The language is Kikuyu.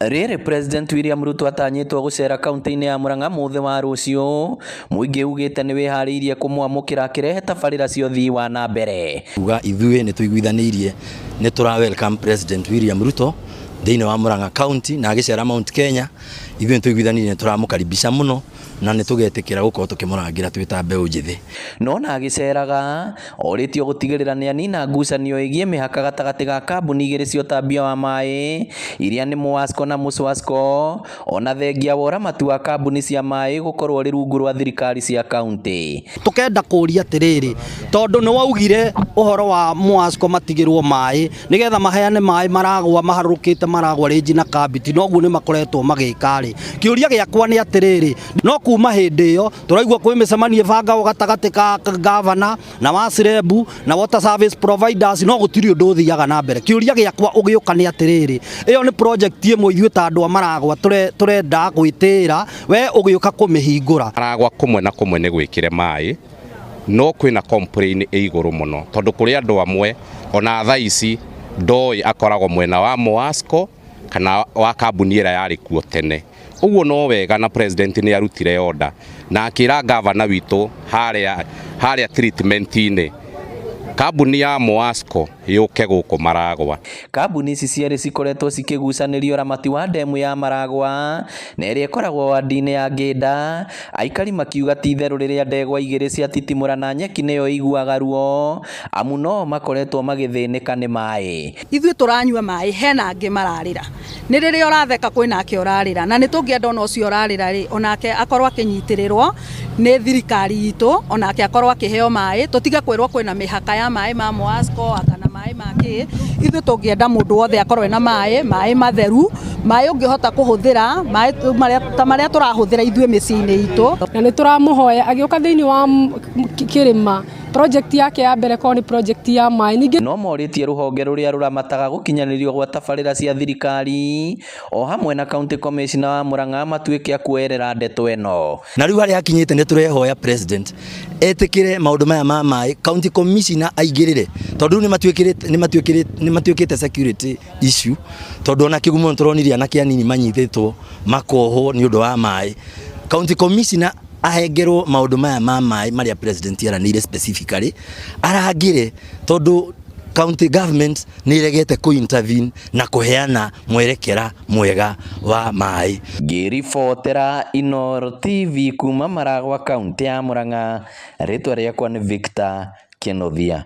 Rĩrĩ President William Ruto atanyĩtwo gũcera kaunti-inĩ ya Murang'a mũthĩ wa rũciũ, mũingĩ ugĩte nĩ wĩharĩirie kũmwamũkĩra akĩrehe tabarĩra cia ũthii wa na mbere. Kuga ithuĩ nĩ tũiguithanĩirie nĩ tũra welcome President William Ruto thĩinĩ wa Murang'a County na agĩcera Mount Kenya. Ithuĩ nĩ tũiguithanĩirie nĩ tũramũkaribisha mũno na nĩ tũgetĩkĩra gũkorwo tũkĩmũrangĩra twĩ ta mbeũ njĩthĩ. No na agĩceraga, orĩtio gũtigĩrĩra nĩ anina ngucanio ĩgiĩ mĩhaka gatagatĩ ga kambuni igĩrĩ cia ũtambia wa maĩ iria nĩ Muwasco na Muswasco, ona thengia wa ũramati wa kambuni cia maĩ gũkorwo ũrĩ rungu rwa thirikari cia kaunti. Tukenda kũria atĩrĩrĩ, tondũ nĩ waugire ũhoro wa Muwasco matigĩrwo maĩ nĩgetha maheane maĩ maragwa maharũrũkĩte maragwa rĩnji na kambiti, noguo nĩ makoretwo magĩka rĩ. Kĩũria gĩakwa nĩ atĩrĩrĩ, no kuma hĩndĩ ĩyo tũraigua kwĩ mĩcemanio ĩbangagwo gatagatĩ ka gavana na Wasirebu na water service providers, no gũtirĩ ũndũ ũthiaga na mbere. Kĩũria gĩakwa ũgĩũka nĩ atĩrĩrĩ, ĩyo nĩ project ĩmwe ithuĩ ta andũ a Maragwa tũrenda gwĩtĩĩra, we ũgĩũka kũmĩhingũra. Maragwa kũmwe na kũmwe nĩ gwĩkĩre maĩ, no kwĩna complain ĩ igũrũ mũno tondũ kũrĩ andũ amwe ona thaa ici ndoĩ akoragwo mwena wa Muwasco kana wa kambuni ĩrĩa yarĩ kuo tene. Ũguo no wega na president nĩ arutire order na akĩra gavana witũ harĩa treatment-inĩ kambuni ya Muwasco yũke gũkũ Maragwa. Kambuni ici cierĩ cikoretwo cikĩgucanĩrio ũramati wa ndemu ya Maragwa na ĩrĩa ĩkoragwo wandi-inĩ ya Ngĩnda, aikari makiuga ti itherũ rĩrĩa ndegwa igĩrĩ ciatitimũrana nyeki nĩyo ĩiguaga ruo, amu no makoretwo magĩthĩnĩka nĩ maĩ. Ithuĩ tũranyua maĩ, hena angĩ mararĩra. Nĩ rĩrĩa ũratheka kwĩna ake ũrarĩra, na nĩ tũngĩenda ona ũcio ũrarĩra rĩ, onake akorwo akĩnyitĩrĩrwo nĩ thirikari itũ, onake akorwo akĩheo maĩ, tũtige kwĩrwo kwĩna mĩhaka ya maĩ ma Muwasco kana maĩ ma kĩ. Ithuĩ tũngĩenda mũndũ wothe akorwo ena maĩ, maĩ matheru, maĩ ũngĩhota kũhũthĩra, maĩ ta marĩa tũrahũthĩra ithuĩ mĩciĩ-inĩ itũ. Na nĩ tũramũhoya agĩũka thĩinĩ wa kĩrĩma, project yake ya mbere korwo nĩ project ya maĩ. Ningĩ no morĩtie rũhonge rũrĩa rũramataga gũkinyanĩrio gwa tabarĩra cia thirikari o hamwe na county commissioner wa Murang'a matuĩke a kuoerera ndeto ĩno. Na rĩu harĩa hakinyĩte nĩ tũrehoya president etĩkĩre maũndũ maya ma maĩ, county commissioner aingĩrĩre, tondũ rĩu nĩ matuĩkĩte security issue, tondũ ona kĩgumo nĩ tũronire anake anini manyitĩtwo makohwo nĩ ũndũ wa maĩ. County commissioner ahengerwo maũndũ maya ma maĩ marĩa president aranĩire specifically arangĩre, tondũ county government nĩ ĩregete kũ intervene na kũheana mwerekera mwega wa maĩ. Ngĩribotera Inooro TV kuma Maragwa, kaunti ya Murang'a, rĩtwa rĩakwa nĩ Victor Kĩnuthia.